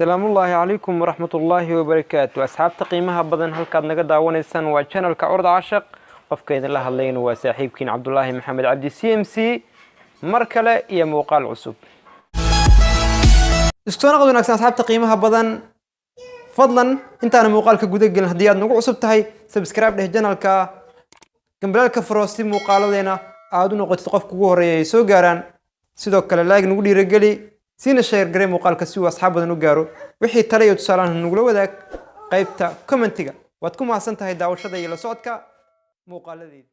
Salaamullaahi calaykum waraxmatullaahi wabarakaatu. Asxaabta qiimaha badan, halkaad naga daawanaysaan waa channelka Curd Caashaq. Qofka idinla hadlayna waa saaxiibkiin Cabdulaahi Maxamed Cabdi CMC, mar kale iyo muuqaal cusub. Isku soo noqod wanaagsan, asxaabta qiimaha badan. Fadlan, intaana muuqaalka guda gelin, haddii aad nagu cusub tahay, subscribe dheh channelka, gambaleelka furo, si muuqaaladeena aad u noqotid qofka ugu horreeya ay soo gaaraan. Sidoo kale like nagu dhiirageli, siina share garee muuqaalka si uu asxaab badan u gaaro. Wixii tale iyo tusaalahan nagula wadaag qaybta commentiga. Waad ku mahadsan tahay daawashada iyo la socodka muuqaaladeeda.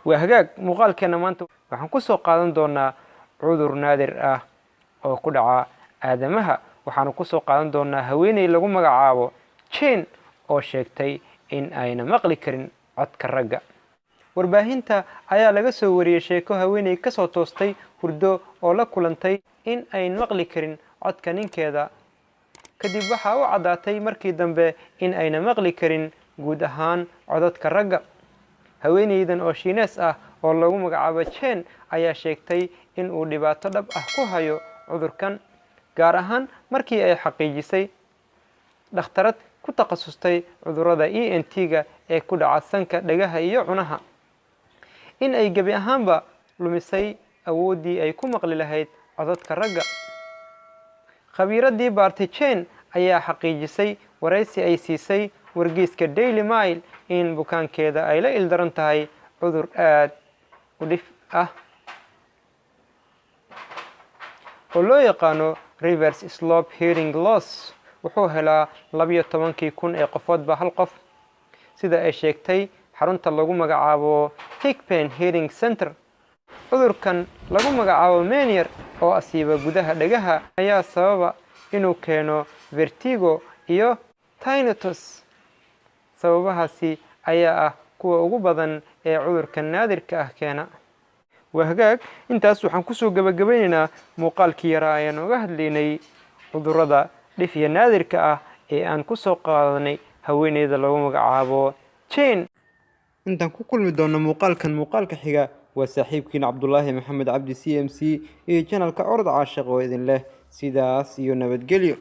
Waa hagaag, muuqaalkeena maanta waxaan ku soo qaadan doonaa cudur naadir ah oo ku dhaca aadamaha. Waxaanu kusoo qaadan doonaa haweeney lagu magacaabo Jane oo sheegtay in ayna maqli karin codka ragga. Warbaahinta ayaa laga soo wariyey sheeko haweeney kasoo toostay hurdo oo la kulantay in ayn maqli karin codka ninkeeda. Kadib waxaa u caddaatay markii dambe in ayna maqli karin guud ahaan codadka ragga. Haweeneydan oo Shiinees ah oo lagu magacaabo Jane ayaa sheegtay in uu dhibaato dhab ah ku hayo cudurkan, gaar ahaan markii ay xaqiijisay dhakhtarad ku takhasustay cudurrada ENT-ga ee ku dhaca sanka, dhagaha iyo cunaha, in ay gebi ahaanba lumisay awooddii ay ku maqli lahayd codadka ragga. Khabiiraddii baartay Jane ayaa xaqiijisay waraysi ay siisay wargeyska Daily Mail in bukaankeeda ay la ildaran tahay cudur aad u dhif ah oo loo yaqaano reverse slope hearing loss. Wuxuu helaa 12-kii kun ee qofoodba hal qof, sida ay sheegtay xarunta lagu magacaabo Thigpen Hearing Center. Cudurkan lagu magacaabo Meniere oo asiiba gudaha dhagaha ayaa sababa inuu keeno vertigo iyo tinnitus. Sababahaasi ayaa ah kuwa ugu badan ee cudurkan naadirka ah keena. Waa hagaag, intaas waxaan kusoo gabagabaynaynaa muuqaalkii yaraa ayaan uga hadlaynay cudurrada dhif iyo naadirka ah ee aan kusoo qaadanay haweeneyda lagu magacaabo Jane. Intaan ku kulmi doono muuqaalkan muuqaalka xiga, waa saaxiibkiin Cabdulaahi Maxamed Cabdi CMC iyo channelka Orod Caashiq oo idin leh sidaas iyo nabadgelyo.